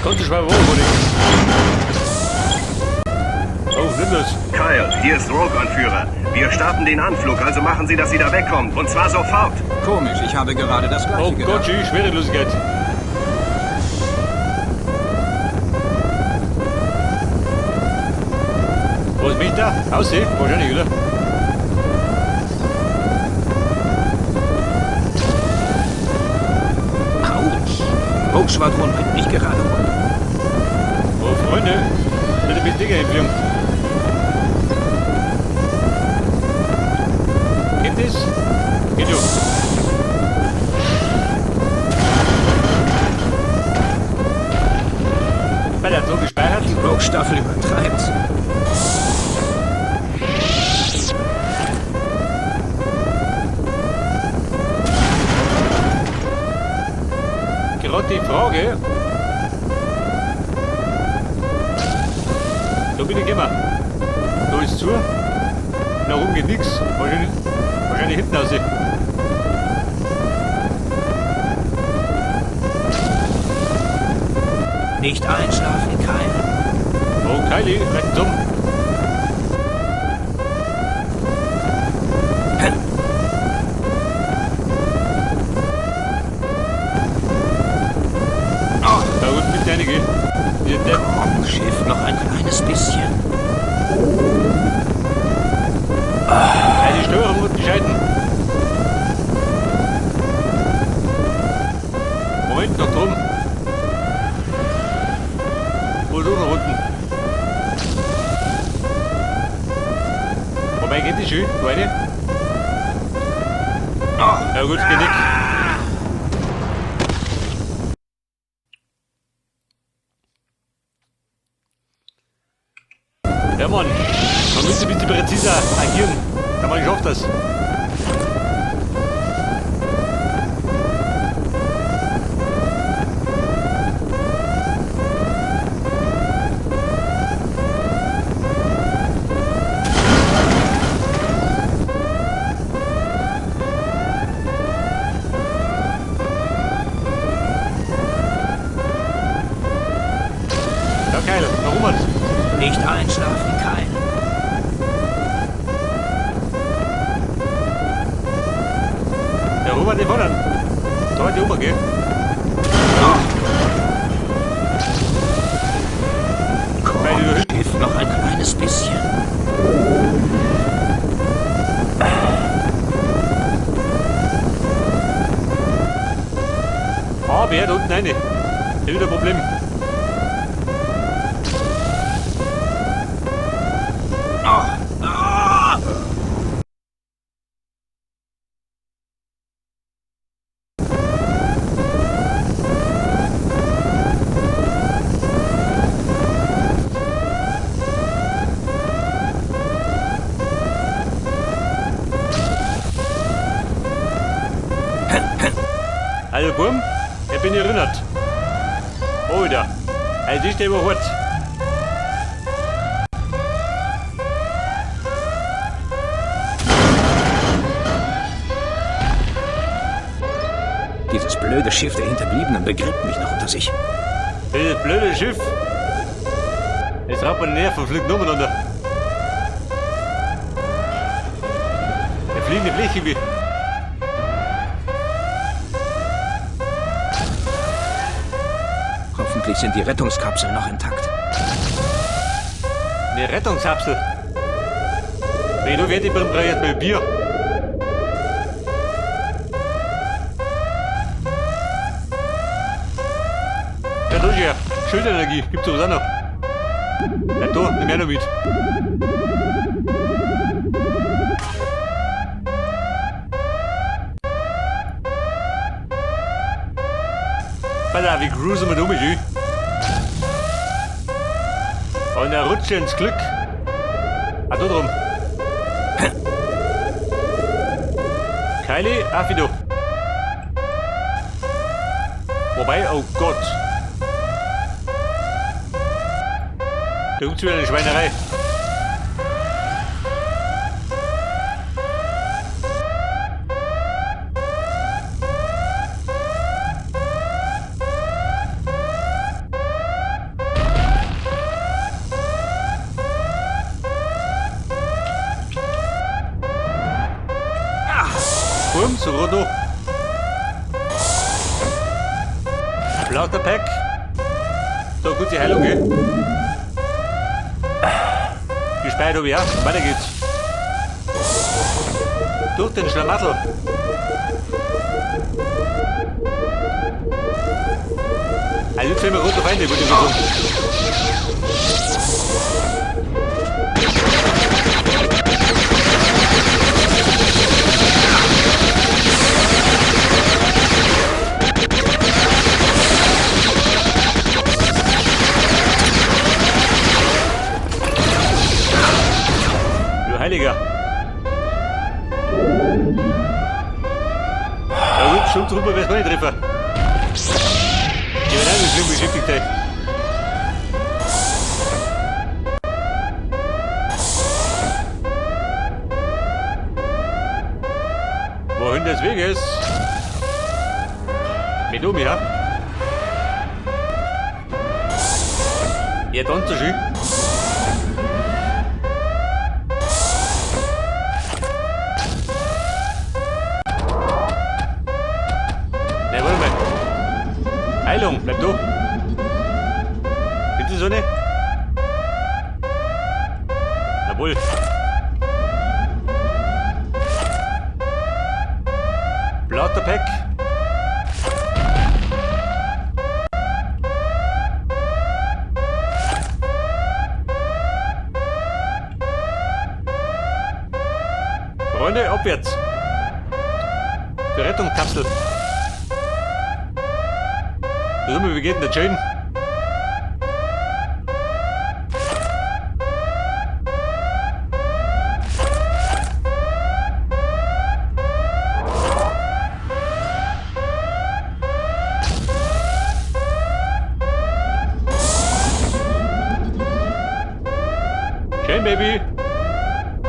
Ganz schwer war gar nichts. Oh, nimm das. Kyle, hier ist Rogue-Anführer. Wir starten den Anflug, also machen Sie, dass Sie da wegkommen. Und zwar sofort. Komisch, ich habe gerade das gleiche Oh gedacht. Gott, schön, Schwerelosigkeit. Was bin ich da? Aussehen? Wahrscheinlich, oder? Autsch. Rogue Schwadron bringt mich gerade um. Oh, Freunde, bitte mit Dinger hinfliegen. Geht das? Geht ja. Weil er hat so gespeichert. Die Rogue-Staffel übertreibt. Gerade die Frage. Da bin ich gekommen. Da ist zu. Nach oben geht nichts. Wahrscheinlich hinten raus. Nicht einschlafen, Kyle. Oh, Kylie, rechts um. Oh, Da unten mit einige. Ihr Depp. komm, Schiff, noch ein kleines bisschen. Ja, die Steuerung und die Scheiden. Moment, noch drum. Wo ist nach unten? Wobei geht die schön, meine? Ja gut, geht nicht. Ja Mann, man müsste ein bisschen präziser agieren. Ja, man schafft das. Ja, Kyle, warum hat? Nicht einschlafen, Kyle. Ja, Robert, die vorne. Da hat die Oma, gell? Komm, Schiff, noch ein kleines bisschen. Ah, wer da unten rein? Das ist wieder ein Problem. Oh. Ah. Also, Burm, ich bin erinnert. Alter, also das ist aber hart. Dieses blöde Schiff der Hinterbliebenen begräbt mich noch unter sich. Dieses blöde Schiff. Es raubt mir die Nerven, fliegt umeinander. Der fliegende Blech irgendwie. Hoffentlich sind die Rettungskapseln noch intakt. Eine Rettungskapsel. Wenn du werde ich brauche ich erstmal Bier. Ja, da ist ja. Schildenergie, gibt's sowas auch noch. Ja, da, nimm ich auch noch mit. Pass auf, ich cruise mit um, schön. Und er rutscht ins Glück. Ah, da drum. Kylie, Afido. Wobei, oh Gott. Da gibt's wieder eine Schweinerei. von da. Blasterpack. Da, gute Heilung, gell? Gespeichert habe ich auch. Weiter geht's. Durch den Schlamassel. Also jetzt fällt mir rote Feinde, würde ich sagen. Du Heiliger. Ja gut, schon drüber wär's nicht treffen. Ich bin auch nicht beschäftigt, ey. Wohin des Weges? Mit um, ja? Ja, tanzt so schön. Ne, warte mal. Heilung, bleib da. Bitte Sonne. Jawohl. Blasterpack. Freunde, abwärts. Die Rettungskapsel. So, wie geht denn der Jane? Schön, Baby.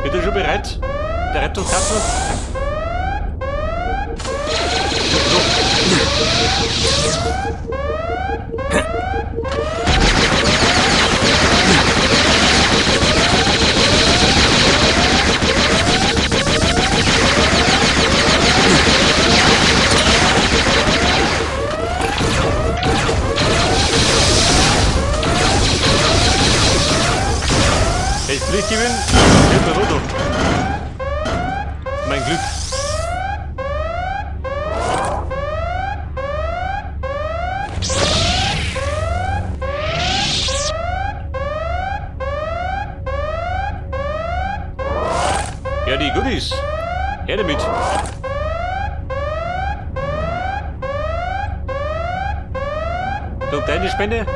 Bist du schon bereit? Mit der Rettungskapsel? So. Ich Pflicht gewinne, ich bin runter. Mein Glück. Ja, die Goodies. Her damit. Und deine Spende?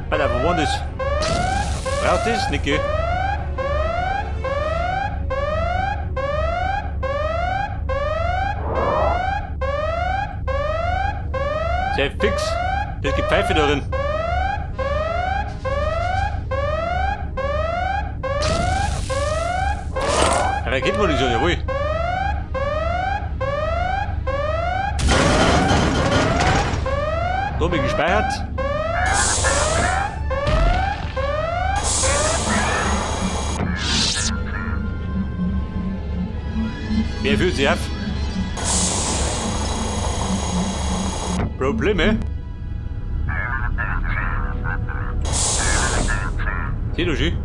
Alter, wo war das? Braucht das? Nicht, gell? Sehr fix. Das gibt Pfeife darin. Raketenmunition, jawohl. Da hab ich gespeichert. Wer fühlt sich auf? Probleme? Seh du schön.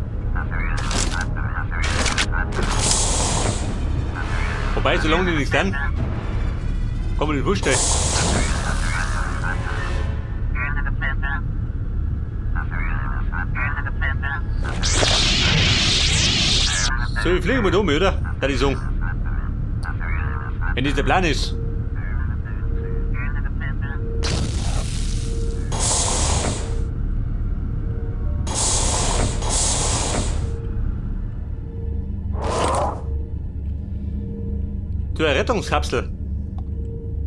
Wobei, solange die nichts dann, kann man nicht vorstellen. So, wir fliegen mal um, oder? Da ich sagen. Wenn das der Plan ist. Du, eine Rettungskapsel.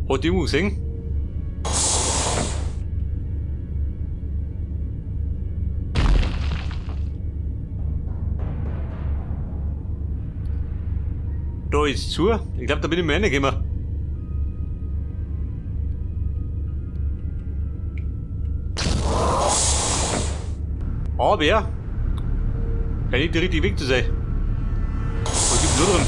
Hat die irgendwo gesehen? Da ist zu. Ich glaube, da bin ich mal reingekommen. Aber ja, kann nicht der richtige Weg zu sein. Was gibt's da drin?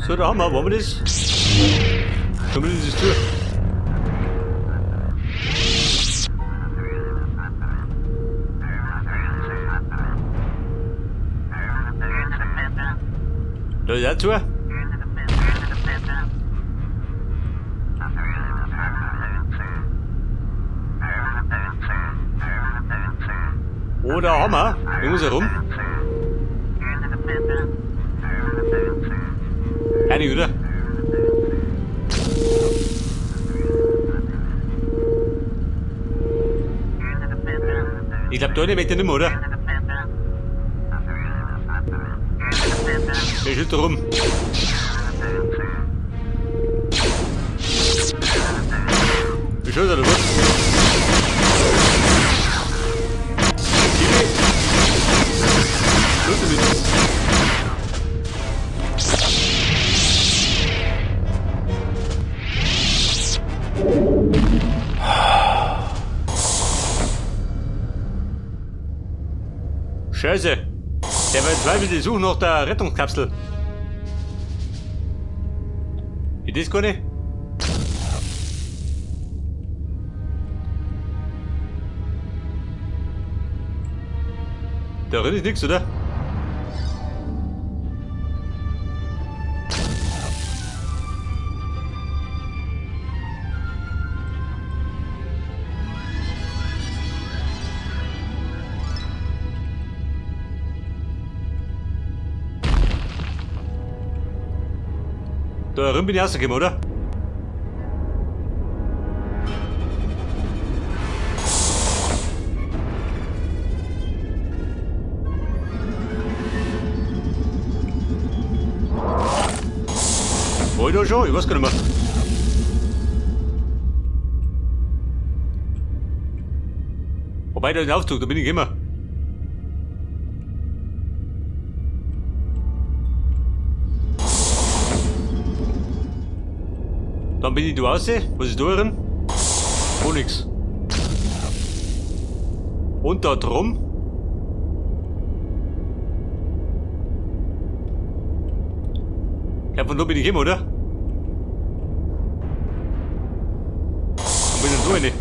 So, da haben wir, wollen wir das? Kommen wir in das Tür. Da ist auch zu. Oh, da haben wir. Wir müssen rum. Eine, oder? Ich glaub, da möchte ich nicht mehr, oder? Der schüttet rum. Wie schön ist er, was? Schluss damit. Scheiße. Der verzweifelte Suche nach der Rettungskapsel. Ist das gar nicht? Da drin ist nichts, oder? Da drin bin ich rausgekommen, oder? War ich da schon? Ich weiß gar nicht mehr. Wobei, da ist ein Aufzug, da bin ich immer. Dann bin ich da raus. Was ist da drin? Oh, nix. Und da drum? Ja, von da bin ich gekommen, oder? Und bin dann da rein.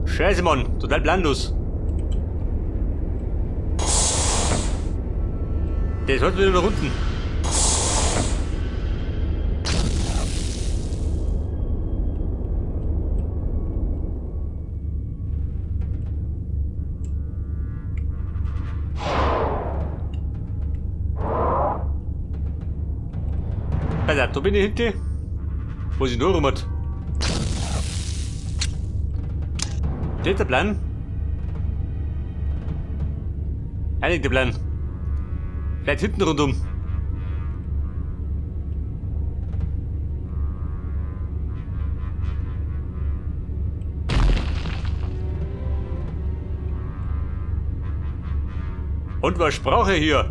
Scheiße, Mann. Total planlos. Der ist heute wieder nach unten. Alter, da bin ich hinten. Wo ist denn da rum? Das ist der Plan. Einig der Plan. Vielleicht hinten rundum. Und was sprach er hier?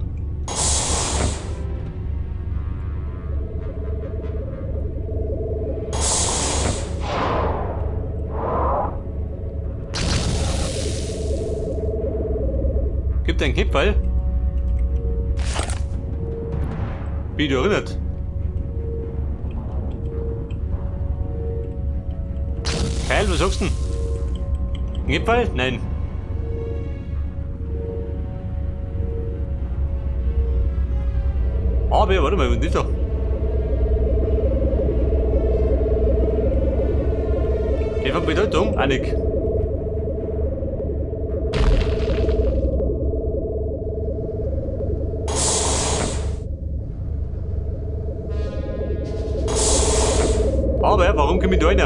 Gibt einen Kippfall? Wie du erinnert. Kyle, was sagst du denn? Ein Gipfel? Nein. Aber warte mal, was ist das da? Die von Bedeutung? Annik. Aber warum komme ich da rein?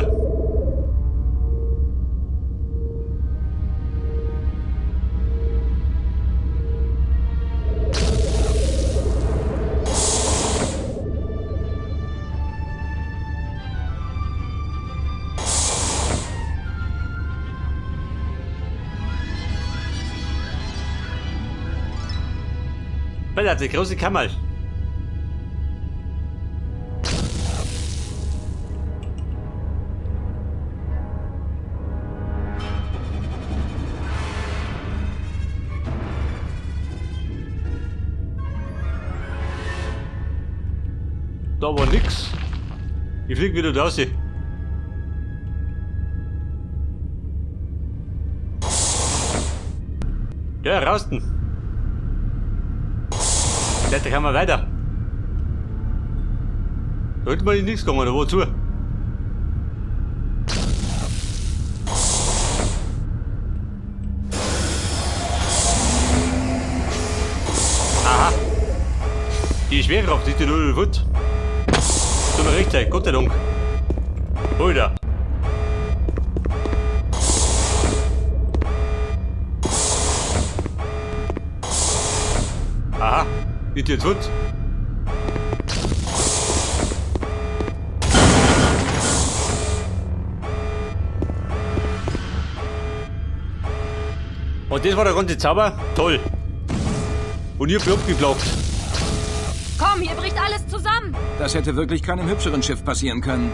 Bella, die große Kammer. Da war nix. Ich flieg wieder raus. Ja, rausten. Da kann man weiter. Da hätte man nichts gegangen, da war zu. Aha. Die Schwerkraft ist die null gut. Tut mir recht sein, Gott sei Dank. Alter. Aha, ist jetzt gut. Und das war der ganze Zauber. Toll. Und ich hab mich abgeklagt. Komm, hier bricht alles zusammen. Das hätte wirklich keinem hübscheren Schiff passieren können.